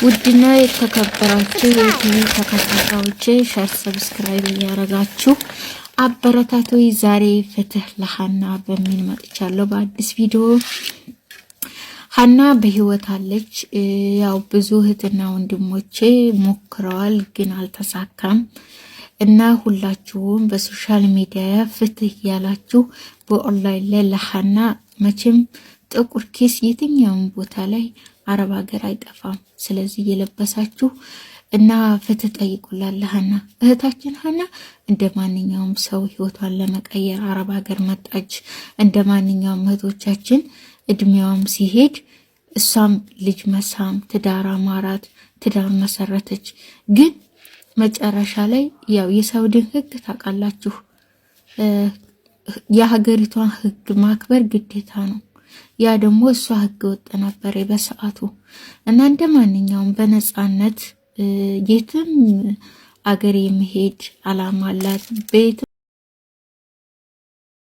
ውድና የተከበራችሁ የቲቪ ተከታታዮቼ share፣ subscribe እያረጋችሁ አበረታቱ። ዛሬ ፍትህ ለሀና በሚል መጥቻለሁ በአዲስ ቪዲዮ። ሀና በህይወት አለች። ያው ብዙ እህትና ወንድሞቼ ሞክረዋል፣ ግን አልተሳካም እና ሁላችሁም በ social media ፍትህ ያላችሁ በኦንላይን ላይ ለሀና፣ መቼም ጥቁር ኪስ የትኛውም ቦታ ላይ አረብ ሀገር አይጠፋም። ስለዚህ እየለበሳችሁ እና ፍትህ ጠይቁላት ለሀና። እህታችን ሀና እንደ ማንኛውም ሰው ህይወቷን ለመቀየር አረብ ሀገር መጣች። እንደ ማንኛውም እህቶቻችን እድሜዋም ሲሄድ እሷም ልጅ መሳም፣ ትዳር አማራት፣ ትዳር መሰረተች። ግን መጨረሻ ላይ ያው የሳውዲን ህግ ታውቃላችሁ፣ የሀገሪቷን ህግ ማክበር ግዴታ ነው። ያ ደግሞ እሷ ህገ ወጥ ነበር በሰዓቱ እና እንደ ማንኛውም በነፃነት የትም አገር የመሄድ አላማ አላት። ቤትም